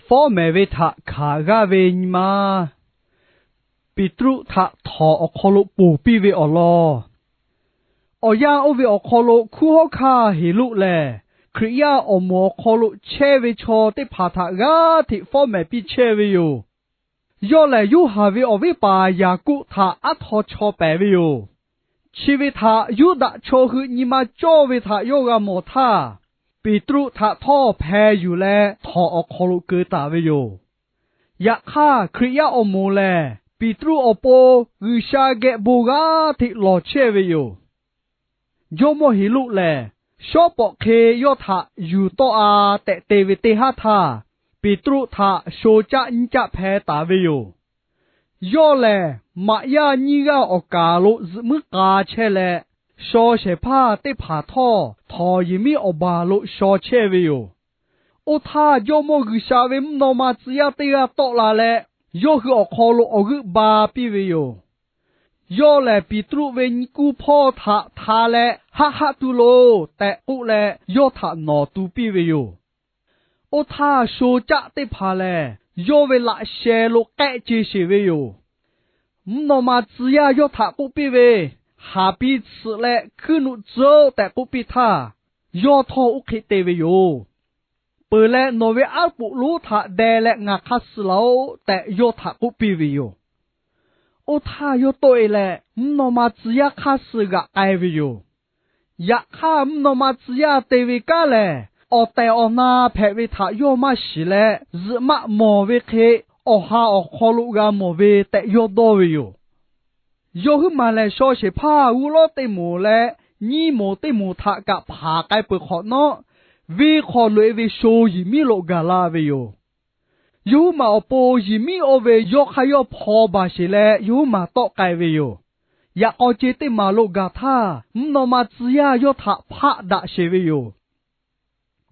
Fawˉ mehˍ ve htaꞈ hkanˍ g'aˇ ve nyi ma Peˍtruˆ htaꞈ htawnˍ awˬ hk'aw lo ponˬ piˇ ve awˬ lawn. Awˬ yanˇ oˇ ve awˬ hk'aw lo hkunˉ hawˉ hkanˇ Heˍroˆ lehˬ, Hkriꞈ yaˇ awˬ moˍ awˬ hk'aw lo chehˇ ve chaw teˇ hpaˍ htaꞈ g'aˇ hteꞈ fawˉ mehˍ piˇ chehˇ ve yoˬ. Yawˇ lehˬ, Yoˇhanˬ ve awˬ viˉ paˍ Yaˍkoˆ htaꞈ aˉ htaw chaw pehˍ ve yoˬ. Chi ve htaꞈ Yuˇdaꞈ chaw hui nyi ma cawˇ ve htaꞈ yawˇ g'a mawˬ htaˇ, Peˍtruˆ htaꞈ htawˇ hpeh yuˬ leh htawnˍ awˬ hk'aw lo keu taˍ ve yoˬ. Yaꞈ hk'aˇ, Hkriꞈ yaˇ awˬ moˍ lehˬ, Peˍtruˆ awˬ pon G'uiˬsha geh bon g'aˇ hteꞈ lawˬ chehˇ ve yoˬ. Jawˇmawˇ Heˍroˆ lehˬ, shawˉ pawˍ hk'e yawˇ htaꞈ yuˬ tawˆ-a tehꞈ te ve teˇ haˉ htaˇ, Peˍtruˆ htaꞈ sho caˆ nyiˇ caˆ hpeh taˍ ve yoˬ. Yawˇ lehˬ, maꞈ yaˇ nyiˇ g'aˇ awˬ kaˍ lo zuhꞈ muiˉ k'a chehˇ leh, shaw shehˍ hpaˇ teˇ hpaˍ htawˇ htawnˍ yehˬ miˉ awˬ baˬ lo shaw chehˇ ve yoˬ. Oˇ htaˇ, Jawˇmawˇ G'uiˬsha ve mvuhˇ naw ma tcuh yaˇ teˇ g'aˇ tawˆ la leh, yawˇ hui awˬ hk'aw lo awˬ g'euˆ ba piˇ ve yoˬ. Yawˇ lehˬ, Peˍtruˆ ve nyiˇ kuˇ hpawˇ htaꞈ hta leh, Haˆ haˆ tu loˬ tehꞈ k'oˆ leh, yawˇ htaꞈ nawˍ tu piˇ ve yoˬ. Oˇ htaˇ, sho caˆ teˇ hpaˍ lehˬ, yawˇ ve laꞈ sheh lo k'ehˆ ce sheˬ ve yoˬ. Mvuhˇ naw ma tcuh yaˇ yawˇ htaꞈ k'oˆ piˇ ve, Haˍ pi tsuhꞈ leh hkuiˉ nuˆ tcuhˉ-oˆ tehꞈ k'oˆ piˇ htaˇ, yawˇ htawˇ oˇ hk'e te ve yoˬ. Peuˬ leh, nawˬ ve aˉ poꞈ lonˉ htaꞈ deh leh ngaˬ hk'aˇ suh laˬ-oꞈ tehꞈ, yawˇ htaꞈ k'oˆ piˇ ve yoˬ. Oˇ htaˇ, yawˇ tawˆ-e leh mvuhˇ naw ma tcuh yaˇ hk'aˇ suh g'aꞈ k'ai ve yoˬ. Yaꞈ hk'aˇ, mvuhˇ naw ma tcuh yaˇ te ve kanˉ lehˬ, awˬ tehˬ awˬ na hpehꞈ ve htaꞈ yawˇ maˇ shiˍ leh, zuhꞈ maˆ mawˬ ve hk'e, awˬ ha awˬ hk'aw lo g'a mawˬ ve tehꞈ yawˇ dawˇ ve yoˬ. Yawˇ huiˉ maˬ lehˬ, shaw shehˍ hpaˇ g'uˇ lawˉ teˇ moˍ leh nyiˇ moˍ teˇ moˍ htaꞈ kaꞈ hpanˍ k'ai peuˬ hk'awꞈ nawˉ, venˇ hk'aw loꞈ-e ve sho yehˬ miˉ lo gaˬ la ve yoˬ. Yawˇ huiˉ maˬ awˬ pon yehˬ miˉ oˇ ve yawˇ hk'aˇ yawˇ hpaw baˬ sheˬ leh, yawˇ huiˉ maˬ tawˆ k'ai ve yoˬ. Yaꞈ k'aw ce teˇ maˬ lo gaˬ htaˇ, mvuhˇ naw ma tcuh yaˇ yawˇ htaꞈ hpaˆ daꞈ sheˬ ve yoˬ.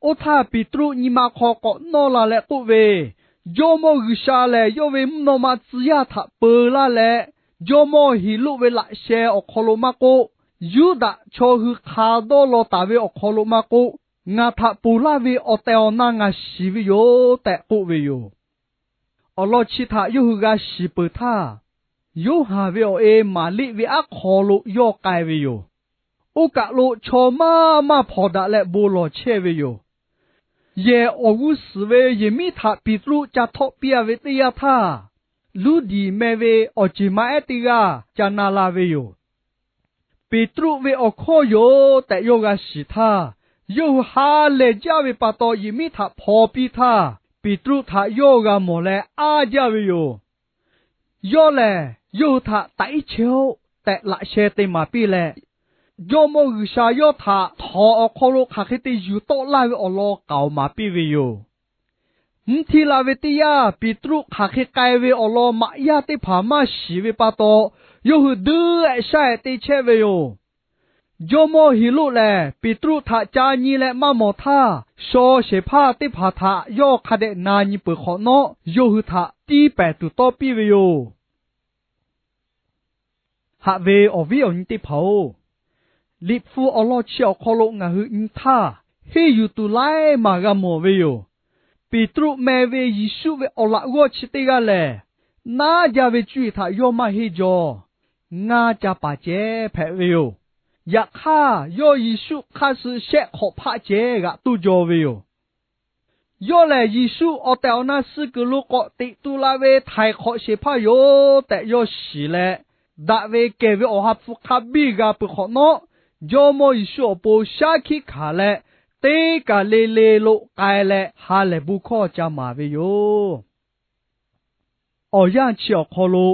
Oˇ htaˇ, Peˍtruˆ nyi ma hk'aw k'awꞈ nawˇ la leh k'oˆ ve, Jawˇmawˇ G'uiˬsha lehˬ, yawˇ ve mvuhˇ naw ma tcuh yaˇ htaꞈ peu laˇ leh, Jawˇmawˇ Heˍroˆ ve laꞈ sheh awˬ hk'aw lo maˇ k'oˆ, Yuˇdaꞈ chaw hui hk'a dawˇ law taˍ ve awˬ hk'aw lo maˇ k'oˆ, ngaˬ htaꞈ ponˬ laˇ ve awˬ tehˬ awˬ na ngaˬ shiˍ ve yoˬ tehꞈ k'oˆ ve yoˬ. Awˬ lawn chi htaꞈ yawˇ hui g'a shiˍ peuˬ htaˇ, Yoˇhanˬ ve awˬ e Maˍriˆ ve aˉ hk'aw lo yawˇ k'ai ve yoˬ. Oˇ kaˬ lo chaw maˇ maˇ hpawnˬ daꞈ leh bon lawˬ chehˇ ve yoˬ. Yehˬ awˬ g'uˇ suhˍ ve yehˬ miˉ htaꞈ Peˍtruˆ ca htawˆ piˇ-a ve teˇ yanˇ htaˇ, Luˇdiˍ meh ve awˬ ceˬ ma ehˉ teˇ g'aˇ ca na la ve yoˬ. Peˍtruˆ ve awˬ hkawˇ yoˬ tehꞈ yawˇ g'a shiˍ htaˇ, yawˇ hui ha lehˬ jaˇ ve pa taw yehˬ miˉ htaꞈ hpaw piˇ htaˇ, Peˍtruˆ htaꞈ yawˇ g'a mawˬ leh aˇ jaˇ ve yoˬ. Yawˇ lehˬ, yawˇ hui htaꞈ taꞈ iˉ chehˇ-oˆ tehꞈ laꞈ sheh te maˍ piˇ leh, Jawˇmawˇ G'uiˬsha yawˇ htaꞈ htawnˍ awˬ hk'aw lo hk'aˬ hk'e te yuˬ tawˆ laˇ ve awˬ lawn k'aoˍ maˍ piˇ ve yoˬ. Mvuhˇ htiˇ la ve teˇ yanˇ, Peˍtruˆ hk'aˬ hk'e k'ai ve awˬ lawn maꞈ yaˇ teˇ hpaˍ maˇ shiˍ ve pa taw, yawˇ hui duiˆ-ehˍ shaˇ-ehˍ te chehˇ ve yoˬ. Jawˇmawˇ Heˍroˆ lehˬ, Peˍtruˆ htaꞈ ca nyi leh maˇ mawˬ htaˇ, shaw shehˍ hpaˇ teˇ hpaˍ htaꞈ yawˇ hk'a dehꞈ na nyi peuˬ hk'awꞈ nawˉ, yawˇ hui htaꞈ tiˇ pehˍ tuˬ tawˇ piˇ ve yoˬ. Haꞈ ve awˬ viˉ awˬ nyi teˇ hpaˍ-oˬ, Liꞈ hpu awˬ lawn chi awˬ hk'aw lo ngaˬ hui nyi htaˇ, henˇ yuˬ tuˬ laiˉ maˬ g'a mawˬ ve yoˬ. Peˍtruˆ meh ve Yeˍsuˆ ve awˬ laꞈ g'awˇ chi teˇ g'aˇ lehˬ, naˉ jaˇ ve cuˇ yiˍ htaꞈ yawˇ maˇ henˇ jaw. Ngaˇ ca paˍ ceh hpehꞈ ve yoˬ. Yaꞈ hk'aˇ, yawˇ Yeˍsuˆ hk'aˇ suh shehˆ hk'awꞈ hpaˆ ceh g'aꞈ toˇ jaw ve yoˬ. Yawˇ lehˬ, Yeˍsuˆ awˬ tehˬ awˬ na suh kuiˬ lo k'awꞈ teꞈ tu la ve htaiˍ hk'awꞈ shehˍ hpaˇ yoˬ tehꞈ yawˇ shiˍ leh, daꞈ ve kehˬ ve Awˬ ha hpu hk'a biˇ g'a peuˬ hk'awꞈ nawˉ, Jawˇmawˇ Yeˍsuˆ awˬ pon shaˉ hkiˆ hkanˍ leh, teˇ kaˬ le le lo k'ai leh ha lehˬ bon hkawˇ ca maˍ ve yoˬ. Awˬ yanˇ chi awˬ hk'aw lo,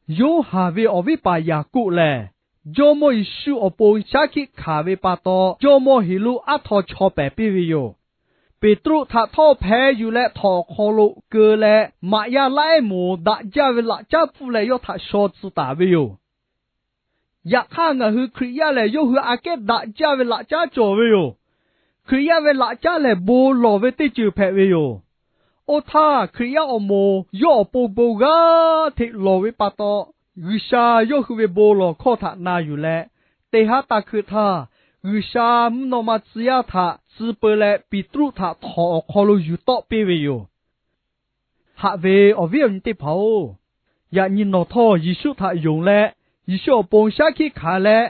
Yoˇhanˬ ve awˬ viˉ paˍ Yaˍkoˆ lehˬ, Jawˇmawˇ Yeˍsuˆ awˬ pon shaˉ hkiˆ hkanˍ ve pa taw, Jawˇmawˇ Heˍroˆ aˉ htaw chaw pehˍ piˇ ve yoˬ. Peˍtruˆ htaꞈ htawˇ hpeh yuˬ leh htawnˍ awˬ hk'aw lo keu leh, maꞈ yaˇ laiˉ moˍ daꞈ jaˇ ve laꞈ caˉ pfuhˇ leh yawˇ htaꞈ shaw tcuh taˍ ve yoˬ. Yaꞈ hk'aˇ, ngaˬ hui Hkriꞈ yaˇ lehˬ, yawˇ hui aꞈ kehˉ daꞈ jaˇ ve laꞈ caˉ cawˬ ve yoˬ. Hkriꞈ yaˇ ve laꞈ caˉ lehˬ, bon lawˬ ve teˇ ceuˬ hpehꞈ ve yoˬ. Oˇ htaˇ, Hkriꞈ yaˇ awˬ moˍ yawˇ awˬ pon bon g'aˇ hteꞈ lawˬ ve pa taw, G'uiˬsha yawˇ hui ve bon lawˬ hkawˇ htaꞈ na yuˬ leh, teˇ haˉ taˇ hkui htaˇ, G'uiˬsha mvuhˇ naw ma tcuh yaˇ htaꞈ tcuh peu leh Peˍtruˆ htaꞈ htawnˍ awˬ hk'aw lo yuˬ tawˆ piˇ ve yoˬ. Haꞈ ve awˬ viˉ awˬ nyi teˇ hpaˍ-oˬ, yaꞈ nyi nawˬ htawˇ Yeˍsuˆ htaꞈ yonˍ leh, Yeˍsuˆ awˬ pon shaˉ hkiˆ hkanˍ leh,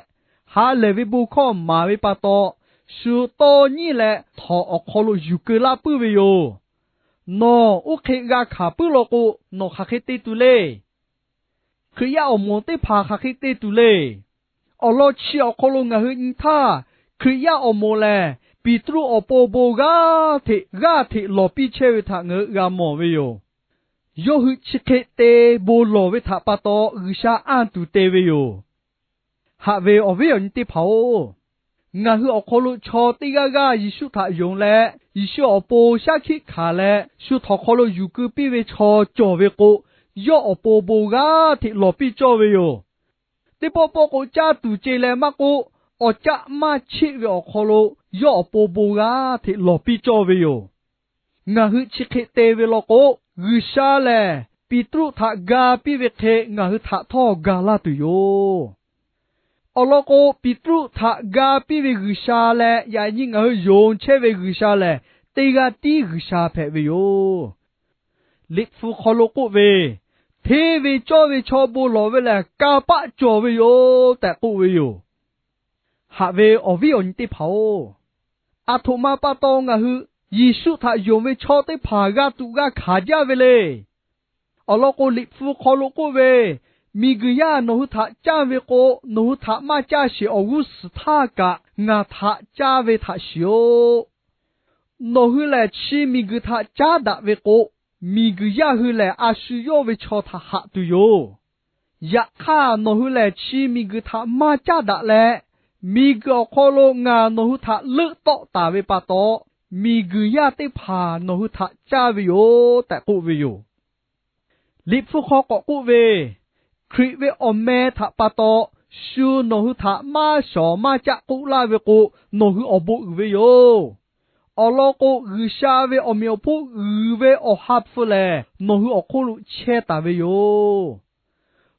ha lehˬ ve bon hkawˇ maˍ ve pa taw, shu tawˇ nyiˉ leh htawnˍ awˬ hk'aw lo yuˬ keu laˇ puiˉ ve yoˬ. Nawˬ oˇ hk'e g'a hkanˍ puiˉ law k'o, nawˬ hk'aˬ hk'e te tuˬ le. Hkriꞈ yaˇ awˬ moˍ teˇ hpaˍ hk'aˬ hk'e te tuˬ le. Awˬ lawn chi awˬ hk'aw lo ngaˬ hui nyi htaˇ, Hkriꞈ yaˇ awˬ moˍ lehˬ, Peˍtruˆ awˬ pon bon g'aˇ hteꞈ g'aˇ hteꞈ lawˬ piˇ chehˇ ve htaꞈ ngaˬ hui g'a mawˬ ve yoˬ. Yawˇ hui chi hk'e te bon lawˬ ve htaꞈ pa taw G'uiˬsha anˇ tuˬ te ve yoˬ. Haꞈ ve awˬ viˉ awˬ nyi teˇ hpaˍ-oˬ, ngaˬ hui awˬ hk'aw lo chaw teˇ g'aˇ g'aˇ Yeˍsuˆ htaꞈ yonˍ leh, Yeˍsuˆ awˬ pon shaˉ hkiˆ hkanˍ leh, shu htawnˍ hk'aw lo yuˬ keu piˇ ve chaw cawˬ ve k'o, yawˇ awˬ pon bon g'aˇ hteꞈ lawˬ piˇ cawˇ ve yoˬ. Teˇ pawˆ pawˆ k'o caˇ tuˬ ce leh maˇ k'oˆ, awˬ caˆ maˇ cheˆ ve awˬ hk'aw lo yawˇ awˬ pon bon g'aˇ hteꞈ lawˬ piˇ cawˇ ve yoˬ. Ngaˬ hui chi hk'e te ve law k'o, G'uiˬsha lehˬ Peˍtruˆ htaꞈ ga piˇ ve hk'e ngaˬ hui htaꞈ htawˇ ga laˇ tuˬ yoˬ. Awˬ lawn k'o, Peˍtruˆ htaꞈ ga piˇ ve G'uiˬsha leh yaꞈ nyi ngaˬ hui yonˍ chehˇ ve G'uiˬsha lehˬ, teˇ g'aˇ tiˉ G'uiˬsha hpehꞈ ve yoˬ. Liꞈ hpu hk'aw lo k'oˆ ve, Hteˇ ve cawˇ ve chaw bon lawˬ ve lehˬ, kanˇ paˆ cawˬ ve yoˬ tehꞈ k'oˆ ve yoˬ. Haꞈ ve awˬ viˉ awˬ nyi teˇ hpaˍ-oˬ, aˬ htoꞈ ma pa taw ngaˬ hui Yeˍsuˆ htaꞈ yonˍ ve chaw teˇ hpaˍ g'a tuꞈ g'a hkanˍ jaˇ ve le. Awˬ lawn k'o, Liꞈ hpu hk'aw lo k'oˆ ve, Miˬguiˬ yaˇ nawˬ hui htaꞈ canˇ ve k'o, nawˬ hui htaꞈ maˇ caˇ sheˍ awˬ g'uˇ suhˍ htaˇ kaꞈ ngaˬ htaꞈ caˇ ve htaꞈ shiˍ-oˆ. Nawˬ hui lehˬ chi miˬguiˬ htaꞈ caˉ daꞈ ve k'o, miˬguiˬ yaˇ hui lehˬ a shu yawˇ ve chaw htaꞈ haꞈ tuˬ yoˬ. Yaꞈ hk'aˇ, nawˬ hui lehˬ chi miˬguiˬ htaꞈ maˇ caˉ daꞈ leh, miˬguiˬ awˬ hk'aw lo ngaˬ nawˬ hui htaꞈ leuˆ tawˆ taˍ ve pa taw, miˬguiˬ yaˇ teˇ hpaˍ nawˬ hui htaꞈ caˇ ve yoˬ tehꞈ k'oˆ ve yoˬ. Liꞈ hpu hk'aw k'awꞈ k'oˆ ve, Hkriꞈ ve awˬ meh htaꞈ pa taw shu nawˬ hui htaꞈ maˇ shawˍ maˇ caˆ k'oˆ laˇ ve k'o, nawˬ hui awˬ bon uiˍ ve yoˬ. Awˬ lawn k'o, G'uiˬsha ve awˬ meꞈ awˬ hponˇ uiˍ ve Awˬ ha hpu lehˬ, nawˬ hui awˬ hk'oˆ lo chehˇ taˍ ve yoˬ.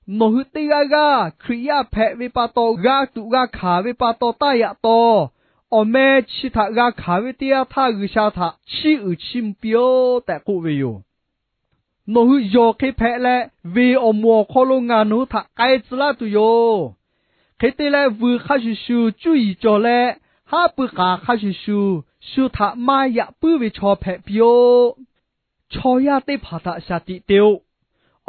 Nawˬ hui teˇ g'aˇ g'aˇ Hkriꞈ yaˇ hpehꞈ ve pa taw, g'a tuꞈ g'a hkanˍ ve pa taw taˇ yaꞈ taw, awˬ meh chi htaꞈ g'a hkanˍ ve teˇ yanˇ htaˇ G'uiˬsha htaꞈ chiˇ uiˍ chiˇ mvuh piˇ-oˆ tehꞈ k'oˆ ve yoˬ. Nawˬ hui yawˬ hk'e hpehꞈ leh, veˬ awˬ moˍ awˬ hk'aw lo ngaˬ nawˬ hui htaꞈ k'ai tcuh laˇ tuˬ yoˬ. Hk'e te leh, vuiˬ hk'a shuˍ shuˍ cuˇ yiˍ cawˬ leh, haˉ pui k'aˍ hk'a shuˍ shuˍ shu htaꞈ maˇ yaꞈ puiˉ ve chaw hpehꞈ piˇ-oˆ. Chaw yaˇ teˇ hpaˍ htaꞈ shaˍ tiꞈ te-o.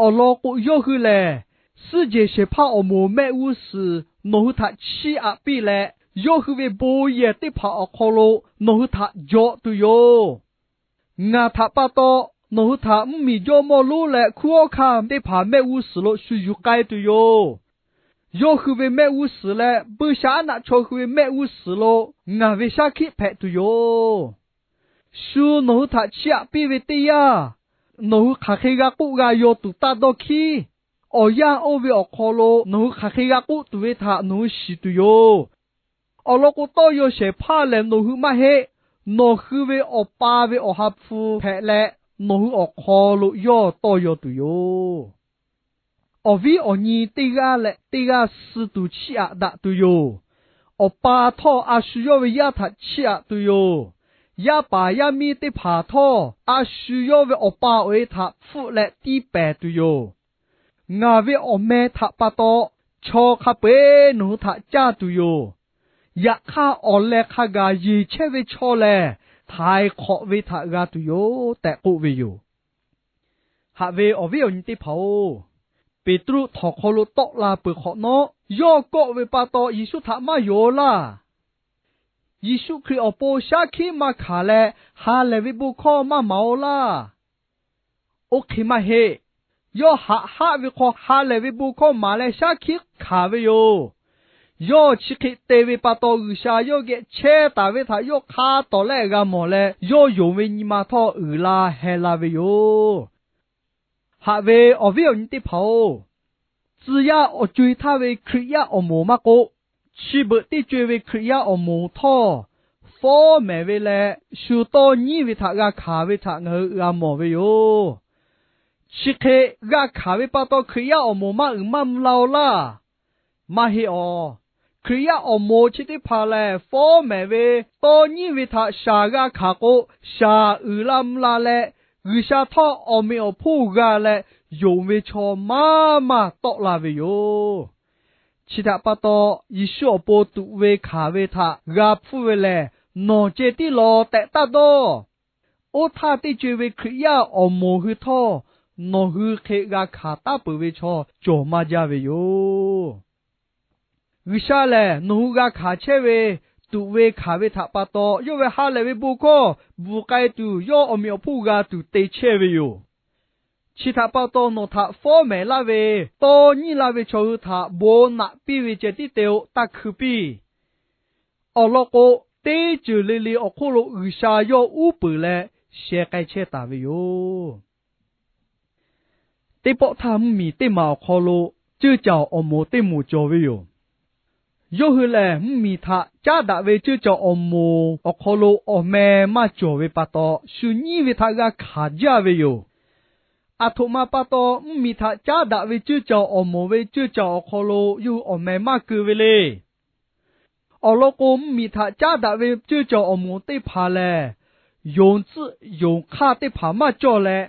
Awˬ lawn k'o, yawˇ hui lehˬ suhˉ jehˬ shehˍ hpaˇ awˬ moˍ mehˆ g'uˇ suhˍ nawˬ hui htaꞈ chiˇ aꞈ piˇ leh, yawˇ hui ve bon yehˬ teˇ hpaˍ awˬ hk'aw lo nawˬ hui htaꞈ jawꞈ tuˬ yoˬ. Ngaˬ htaꞈ pa taw nawˬ hui htaꞈ mvuhˇmiˬ jawˇmawˇ lonˉ leh hkunˉ hawˉ hkanˇ teˇ hpaˍ mehˆ g'uˇ suhˍ lo shu yuˬ k'ai tuˬ yoˬ. Yawˇ hui ve mehˆ g'uˇ suhˍ leh buiˇshaˆaˉnaˆ chaw hui ve mehˆ g'uˇ suhˍ lo ngaˬ ve shaˉ hkiˆ hpehꞈ tuˬ yoˬ. Shu nawˬ hui htaꞈ chiˇ aꞈ piˇ ve teˇ yanˇ, nawˬ hui hk'aˬ hk'e g'a k'oˆ g'a yaw tuˬ taˇ dawˇ hkiˉ. Awˬ yanˇ oˇ ve awˬ hk'aw lo nawˬ hui hk'aˬ hk'e g'a k'oˆ tuˬ ve htaꞈ nawˬ hui shiˍ tuˬ yoˬ. Awˬ lawn k'o, tawˇ yaw shehˍ hpaˇ lehˬ nawˬ hui maˇ heˆ. Nawˬ hui ve Awˬ pa ve Awˬ ha hpu hpehꞈ leh, nawˬ hui awˬ hk'aw lo yawˇ tawˇ yaw tuˬ yoˬ. Awˬ viˉ awˬ nyi teˇ g'aˇ leh teˇ g'aˇ suh tuˬ chiˇ aꞈ daꞈ tuˬ yoˬ. Awˬ pa htawˇ a shu yawˇ ve yaˇ htaꞈ chiˇ aꞈ tuˬ yoˬ. Yaˇ paˍ yaˇ miˇ teˇ hpaˍ htawˇ a shu yawˇ ve awˬ pa awˬ e htaꞈ hpfuhˆ leh tiˇ pehˍ tuˬ yoˬ. Ngaˬ ve awˬ meh htaꞈ pa taw chaw hk'a peu-eˬ nawˬ hui htaꞈ caˇ tuˬ yoˬ. Yaꞈ hk'aˇ, awˬ leh hk'a gaˬ yeˬ chehˇ ve chaw lehˬ, htaiˍ hk'awꞈ ve htaꞈ g'a tuˬ yoˬ tehꞈ k'oˆ ve yoˬ. Haꞈ ve awˬ viˉ awˬ nyi teˇ hpaˍ-oˬ, Peˍtruˆ htawnˍ hk'aw lo tawˆ la peuˬ hk'awꞈ nawˉ, yawˇ kawˆ ve pa taw Yeˍsuˆ htaꞈ maˇ yonˍ-oˬ laˇ. Yeˍsuˆ Hkriꞈ awˬ pon shaˉ hkiˆ maˇ hkanˍ leh, ha lehˬ ve bon hkawˇ maˇ maˍ-oˬ laˇ. Oˇ hk'e maˇ heˆ. Yawˇ haꞈ haˆ ve hk'aw ha lehˬ ve bon hkawˇ maˍ leh shaˉ hkiˆ hkanˍ ve yoˬ. Yawˇ chi hk'e te ve pa taw, G'uiˬsha yawˇ geh chehˇ taˍ ve htaꞈ yawˇ hk'a tawˍ lehˆ g'a mawˬ leh, yawˇ yonˍ ve nyi ma htawˇ uiˍ la heh la ve yoˬ. Haꞈ ve awˬ viˉ awˬ nyi teˇ hpaˍ-oˬ, tcuh yaˇ awˬ co-e htaˇ ve Hkriꞈ yaˇ awˬ moˍ maˇ k'oˆ, chi beuꞈ teˇ co-e ve Hkriꞈ yaˇ awˬ moˍ htawˇ, fawˉ mehˍ ve leh shu tawˇ nyiˉ ve htaꞈ g'a hkanˍ ve htaꞈ ngaˬ hui g'a mawˬ ve yoˬ. Chi hk'e g'a hkanˍ ve pa taw, Hkriꞈ yaˇ awˬ moˍ maˇ uiˍ maˇ mvuh la-oˬ laˇ. Maˇ heˆ awˬ. Hkriꞈ yaˇ awˬ moˍ chi teˇ hpaˍ lehˬ, fawˉ mehˍ ve tawˇ nyiˉ ve htaꞈ shaˍ g'a hkanˍ k'o, shaˍ uiˍ la mvuh la leh, G'uiˬsha htawˇ awˬ meꞈ awˬ hponˇ g'a leh yonˍ ve chaw maˇ maˇ tawˆ la ve yoˬ. Chi htaꞈ pa taw, Yeˍsuˆ awˬ pon tuꞈ ve hkanˍ ve htaꞈ g'a hpfuhˇ ve lehˬ, nawˬ ceh tiˉ law tehꞈ taˇ dawˇ. Oˇ htaˇ teˇ co-e ve Hkriꞈ yaˇ awˬ moˍ hui htawˇ, nawˬ hui hk'e g'a hkanˍ taˉ peuˬ ve chaw cawˬ maˇ jaˇ ve yoˬ. G'uiˬsha lehˬ, nawˬ hui g'a hkanˍ chehˇ ve tuꞈ ve hkanˍ ve htaꞈ pa taw, yawˇ ve ha lehˬ ve bon hkawˇ bvuhˬ k'ai tuˬ, yawˇ awˬ meꞈ awˬ hponˇ g'a tuˬ te chehˇ ve yoˬ. Chi htaꞈ pa taw, nawˬ htaꞈ fawˉ mehˍ laˇ ve, tawˇ nyiˇ laˇ ve chaw hui htaꞈ bon naꞈ piˇ ve ceh tiˉ te-o, taˇ hkui piˇ. Awˬ lawn k'o, teˇ ceuˬ le le awˬ hk'oˆ lo G'uiˬsha yawˇ uˉ peunˍ leh sheh k'ai chehˇ taˍ ve yoˬ. Teˇ pawˆ htaˇ, mvuhˇmiˬ teˇ maˬ awˬ hk'aw lo ceuˇ caˬ awˬ moˍ teˇ moˍ cawˬ ve yoˬ. Yawˇ hui lehˬ, mvuhˇmiˬ htaꞈ caˉ daꞈ ve ceuˇ caˬ awˬ moˍ awˬ hk'aw lo awˬ meh maˇ cawˬ ve pa taw, shu nyiˇ ve htaꞈ g'a hkanˍ jaˇ ve yoˬ. Aˬ htoꞈ ma pa taw, mvuhˇmiˬ htaꞈ caˉ daꞈ ve ceuˇ caˬ awˬ moˍ ve ceuˇ caˬ awˬ hk'aw lo yawˇ hui awˬ meh maˇ keu ve le. Awˬ lawn k'o, mvuhˇmiˬ htaꞈ caˉ daꞈ ve ceuˇ caˬ awˬ moˍ teˇ hpaˍ lehˬ, yonˍ tcuhˆ yonˍ hk'aˇ teˇ hpaˍ maˇ cawˇ leh,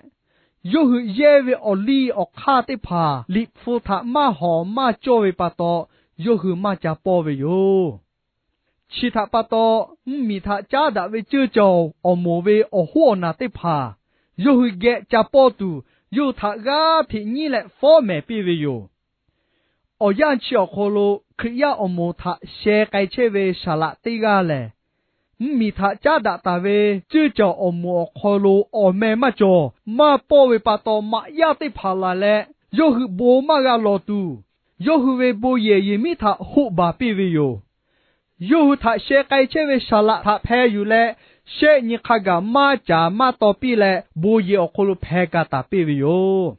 yawˇ hui yehˇ ve awˬ liˇ awˬ hk'aˇ teˇ hpaˍ Liꞈ hpu htaꞈ maˇ hawˍ maˇ cawˇ ve pa taw, yawˇ hui maˇ ca pawˇ ve yoˬ. Chi htaꞈ pa taw, mvuhˇmiˬ htaꞈ caˉ daꞈ ve ceuˇ caˬ awˬ moˍ ve awˬ hoˉ awˬ naˬ teˇ hpaˍ yawˇ hui geh ca pawˇ tuˬ, yawˇ hui htaꞈ g'aˇ hteꞈ nyiˉ leh fawˉ mehˍ piˇ ve yoˬ. Awˬ yanˇ chi awˬ hk'aw lo Hkriꞈ yaˇ awˬ moˍ htaꞈ sheh k'ai chehˇ ve saˍ laꞈ teˇ g'aˇ lehˬ, mvuhˇmiˬ htaꞈ caˉ daꞈ taˍ ve ceuˇ caˬ awˬ moˍ awˬ hk'aw lo awˬ meh maˇ cawˬ maˇ pawˇ ve pa taw, maꞈ yaˇ teˇ hpaˍ laˬ leh yawˇ hui bon maˇ g'a lawˬ tuˬ, yawˇ hui ve bon yehˬ yehˬ miˉ htaꞈ hoˆ baˬ piˇ ve yoˬ. Yawˇ hui htaꞈ sheh k'ai chehˇ ve saˍ laꞈ htaꞈ hpeh yuˬ leh, shehˆ nyi hk'a gaˬ maˇ caˍ maˇ taw piˇ leh, bon yehˬ awˬ hk'aw lo hpeh ka taˍ piˇ ve yoˬ.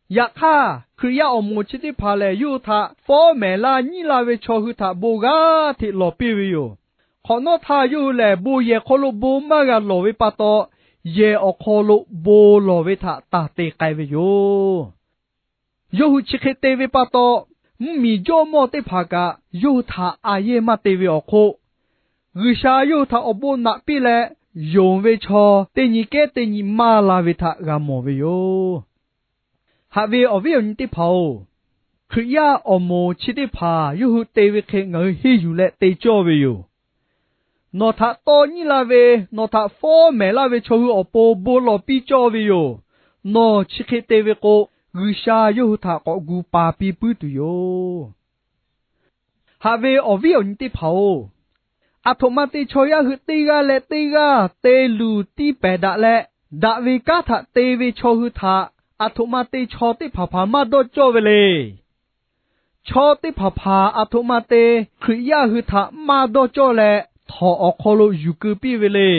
Yaꞈ hk'aˇ, Hkriꞈ yaˇ awˬ moˍ chi teˇ hpaˍ lehˬ, yawˇ hui htaꞈ fawˉ mehˍ laˇ nyiˉ la ve chaw hui htaꞈ bon g'aˇ hteꞈ lawˬ piˇ ve yoˬ. Hk'awꞈ nawˉ htaˇ, yawˇ hui lehˬ bon yehˬ hk'aw lo bon maˇ g'a lawˬ ve pa taw, yehˬ awˬ hk'aw lo bon lawˬ ve htaꞈ taˍ te k'ai ve yoˬ. Yawˇ hui chi hk'e te ve pa taw, mvuhˇmiˬ jawˇmawˇ teˇ hpaˍ kaꞈ yawˇ hui htaꞈ a yehˇ maˇ te ve awˬ hk'oˆ, G'uiˬsha yawˇ hui htaꞈ awˬ bon naꞈ piˇ leh, yonˍ ve chaw teˇ nyi kehˉ teˇ nyi maˇ la ve htaꞈ g'a mawˬ ve yoˬ. Haꞈ ve awˬ viˉ awˬ nyi teˇ hpaˍ-oˬ, Hkriꞈ yaˇ awˬ moˍ chi teˇ hpaˍ yawˇ hui te ve hk'e ngaˬ hui henˇ yuˬ leh te cawˇ ve yoˬ. Nawˬ htaꞈ tawˇ nyiˉ la ve, nawˬ htaꞈ fawˉ mehˍ laˇ ve chaw hui awˬ pon bon lawˬ piˇ cawˇ ve yoˬ. Nawˬ chi hk'e te ve k'o, G'uiˬsha yawˇ hui htaꞈ k'awꞈ gu pa piˇ puiˉ tuˬ yoˬ. Haꞈ ve awˬ viˉ awˬ nyi teˇ hpaˍ-oˬ, aˬ htoꞈ ma te chaw yaˇ hui teˇ g'aˇ leh teˇ g'aˇ te luˬ tiˇ pehˍ daꞈ leh, daꞈ ve kanˉ htaꞈ te ve chaw hui htaꞈ aˬ htoꞈ ma te chaw teˇ hpaˍ hpaˍ maˇ dawˇ cawˇ ve le. Chaw teˇ hpaˍ hpaˍ aˬ htoꞈ ma te Hkriꞈ yaˇ hui htaꞈ maˇ dawˇ cawˇ leh, htawnˍ awˬ hk'aw lo yuˬ keu piˇ ve le.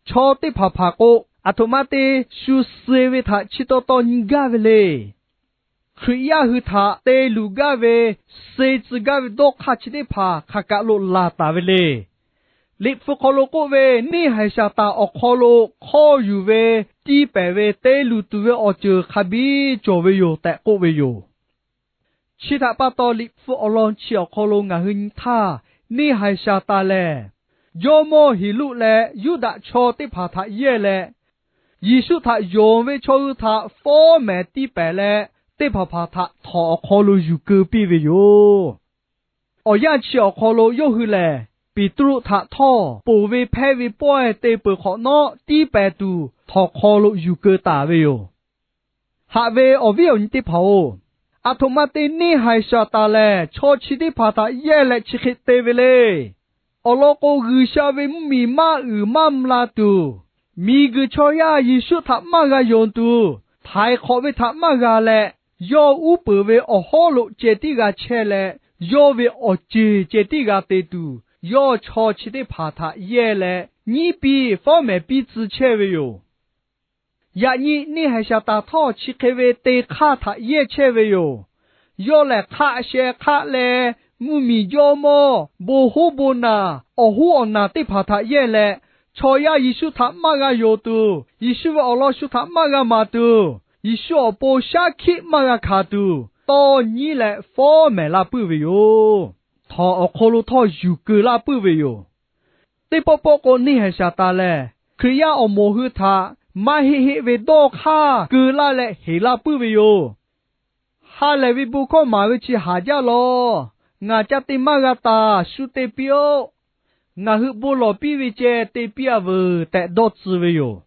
Chaw teˇ hpaˍ hpaˍ k'o, aˬ htoꞈ ma te shu suh-e ve htaꞈ chi taw taw nyi gaˇ ve le. Hkriꞈ yaˇ hui htaꞈ te luˬ gaˇ ve, suh-e tcuh gaˇ ve dawˇ hk'aˇ chi teˇ hpaˍ hk'aˬ kaꞈ lo laˬ taˍ ve le. Liꞈ hpu hk'aw lo k'oˆ ve, neˇ haiˬ shaˍ taˍ awˬ hk'aw lo hk'awˇ yuˬ ve, tiˇ pehˍ ve te luˬ tuˬ ve awˬ ceuˬ hk'a biˇ cawˬ ve yoˬ tehꞈ k'oˆ ve yoˬ. Chi htaꞈ pa taw, Liꞈ hpu awˬ lawn chi awˬ hk'aw lo ngaˬ hui nyi htaˇ, neˇ haiˬ shaˍ taˍ lehˬ, jawˇmawˇ Heˍroˆ leh Yuˇdaꞈ chaw teˇ hpaˍ htaꞈ yehˇ leh, Yeˍsuˆ htaꞈ yonˍ ve chaw hui htaꞈ fawˉ mehˍ tiˇ pehˍ leh, teˇ hpaˍ hpaˍ htaꞈ htawnˍ awˬ hk'aw lo yuˬ keu piˇ ve yoˬ. Awˬ yanˇ chi awˬ hk'aw lo yawˇ hui lehˬ, Peˍtruˆ htaꞈ htawˇ ponˬ ve hpehˇ ve pawehˇ te peuˬ hk'awꞈ nawˉ, tiˇ pehˍ tuˬ htawnˍ hk'aw lo yuˬ keu taˍ ve yoˬ. Haꞈ ve awˬ viˉ awˬ nyi teˇ hpaˍ-oˬ, aˬ htoꞈ ma te neˇ haiˬ shaˍ taˍ lehˬ, chaw chi teˇ hpaˍ htaꞈ yehˇ leh chi hk'e te ve le. Awˬ lawn k'o, G'uiˬsha ve mvuhˇmiˬ maˇ uiˍ maˇ mvuh la tuˬ, miˬguiˬ chaw yaˇ Yeˍsuˆ htaꞈ maˇ g'a yonˍ tuˬ, htaiˍ hk'awꞈ ve htaꞈ maˇ g'a leh, yawˇ uˉ peunˍ ve awˬ hawˉ lo ceh tiˉ g'a chehˇ leh, yawˇ ve awˬ ceˬ ceh tiˉ g'a te tuˬ, yawˇ chaw chi teˇ hpaˍ htaꞈ yehˇ leh nyiˉ piˇ fawˉ mehˍ piˇ tcuh chehˇ ve yoˬ. Yaꞈ nyi neˇ haiˬ shaˍ taˍ htawˇ chi hk'e ve te hk'aˇ htaꞈ yehˇ chehˇ ve yoˬ. Yawˇ lehˬ, hk'aˆ sheh hk'aˆ leh, mvuhˇmiˬ jawˇmawˇ, bon hoˉ bon naˬ, awˬ hoˉ awˬ naˬ teˇ hpaˍ htaꞈ yehˇ leh, chaw yaˇ Yeˍsuˆ htaꞈ maˇ g'a yonˍ tuˬ, Yeˍsuˆ ve awˬ lawn shu htaꞈ maˇ g'a maˍ tuˬ, Yeˍsuˆ awˬ pon shaˉ hkiˆ maˇ g'a hkanˍ tuˬ, tawˇ nyiˉ leh fawˉ mehˍ laˇ puiˉ ve yoˬ. Htawnˍ awˬ hk'aw lo htawˇ yuˬ keu laˇ puiˉ ve yoˬ. Teˇ pawˆ pawˆ k'o, neˇ haiˬ shaˍ taˍ lehˬ, Hkriꞈ yaˇ awˬ moˍ hui htaꞈ maˇ heˆ heˆ ve dawˇ hk'aˇ keu laˇ leh heˍ laˇ puiˉ ve yoˬ. Ha lehˬ ve bon hkawˇ maˍ ve chi haˍ jaˇ lawˬ. Ngaˬ ca te maˇ g'a taˍ, shu te piˇ-oˆ. Ngaˬ hui bon lawˬ piˇ ve ceh te piˇ-a veuˬ tehꞈ dawˇ tcuh ve yoˬ.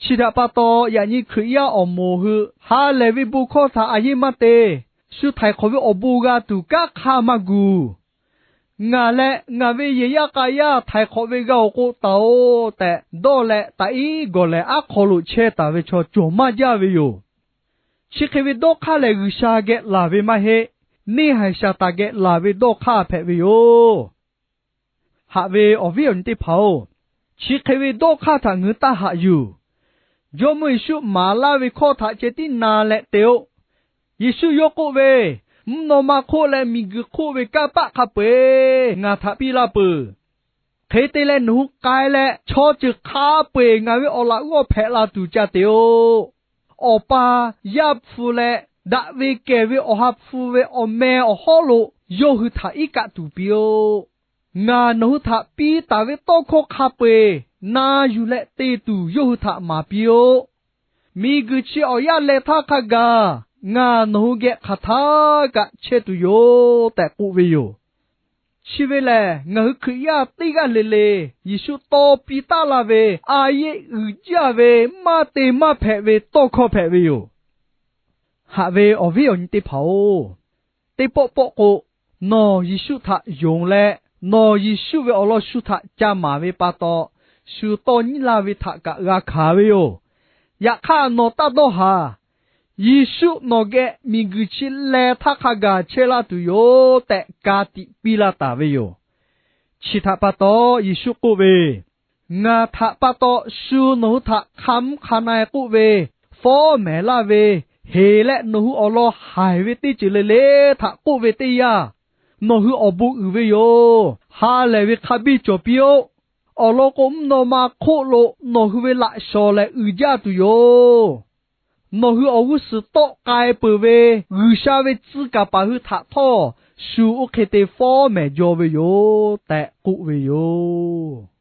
Chi htaꞈ pa taw, yaꞈ nyi Hkriꞈ yaˇ awˬ moˍ hui ha lehˬ ve bon hkawˇ htaꞈ a yeˇ maˇ te. Shu htaiˍ hk'awꞈ ve awˬ bon g'a tuˬ kanˉ hk'aˇ maˇ gu. Ngaˬ leh ngaˬ ve yehˬ yaˇ k'a yaˇ htaiˍ hk'awꞈ ve g'a-oˬ k'o taˍ-oꞈ tehꞈ dawˇ leh, taꞈ iˉ gawˬ lehˬ aˉ hk'aw lo chehˇ taˍ ve chaw cawˬ maˇ jaˇ ve yoˬ. Chi hk'e ve dawˇ hk'aˇ lehˬ, G'uiˬsha geh laˬ ve maˇ heˆ. Neˇhaiˬ Saˍtanˍ geh laˬ ve dawˇ hk'aˇ hpehꞈ ve yoˬ. Haꞈ ve awˬ viˉ awˬ nyi teˇ hpaˍ-oˬ, chi hk'e ve dawˇ hk'aˇ htaꞈ ngaˬ hui taˇ haꞈ yuˬ. Jawˇmawˇ Yeˍsuˆ maˍ laˇ ve hkawˇ htaꞈ ceh tiˉ na leh te-o. Yeˍsuˆ yawˇ k'oˆ ve, Mvuhˇ naw ma hk'oˆ leh miˬguiˬ hk'oˆ ve kanˇ paˆ hk'a peu-eˬ ngaˬ htaꞈ piˇ laˇ peuˬ. Hk'e te leh, nawˬ hui k'ai leh chaw ceuˬ hk'a peu-eˬ ngaˬ ve awˬ laꞈ g'awˇ hpehꞈ la tuˬ ca te-o. Awˬ pa, Yaˇ hpu leh Daꞈ ve kehˬ ve Awˬ ha hpu ve awˬ meh awˬ hawˉ lo yawˇ hui htaꞈ iˉ kaˆ tuˬ piˇ-oˆ. Ngaˬ nawˬ hui htaꞈ piˇ taˍ ve tawˇ hkawˇ hk'a peu-eˬ na yuˬ leh te tuˬ yawˇ hui htaꞈ maˍ piˇ-oˆ. Miˬguiˬ chi awˬ yaˇ leh htaˇ hk'a gaˬ ngaˬ nawˬ hui geh hk'aˬ htaˇ kaꞈ chehˇ tuˬ yoˬ tehꞈ k'oˆ ve yoˬ. Chi ve lehˬ, ngaˬ hui Hkriꞈ yaˇ teˇ g'aˇ le le Yeˍsuˆ tawˇ piˇ taˉ la ve a yeˆ uiˍ jaˇ ve maˇ te maˇ hpehꞈ ve tawˇ hkawˇ hpehꞈ ve yoˬ. Haꞈ ve awˬ viˉ awˬ nyi teˇ hpaˍ-oˬ, teˇ pawˆ pawˆ k'o, nawˬ Yeˍsuˆ htaꞈ yonˍ leh, nawˬ Yeˍsuˆ ve awˬ lawn shu htaꞈ ca maˍ ve pa taw, shu tawˇ nyiˉ laˇ ve htaꞈ kaꞈ g'a hkanˍ ve yoˬ. Yaꞈ hk'aˇ, nawˬ taˇ dawˇ haˍ. Yeˍsuˆ nawˬ geh miˬguiˬ chi leh htaˇ hk'a gaˬ chehˇ laˇ tuˬ yoˬ tehꞈ ka tiꞈ piˇ laˇ taˍ ve yoˬ. Chi htaꞈ pa taw, Yeˍsuˆ k'oˆ ve, Ngaˬ htaꞈ pa taw shu nawˬ hui htaꞈ hk'a mvuhˇ hk'a na-e k'oˆ ve, fawˉ mehˍ laˇ ve, heˍ leh nawˬ hui awˬ lawn haiˬ ve teˇ ceuˬ le le htaꞈ k'oˆ ve teˇ yanˇ, nawˬ hui awˬ bon uiˍ ve yoˬ. Ha lehˬ ve hk'a biˇ cawˬ piˇ-oˆ. Awˬ lawn k'o, mvuhˇ naw ma hk'oˆ lo nawˬ hui ve laꞈ shawnˍ lehˬ uiˍ jaˇ tuˬ yoˬ. Nawˬ hui awˬ g'uˇ suhˍ tawˆ k'ai peuˬ ve G'uiˬsha ve tcuh kaˍ paˍ hui htaꞈ htawˇ, shu oˇ hk'e te fawˉ mehˍ jaw ve yoˬ tehꞈ k'oˆ ve yoˬ.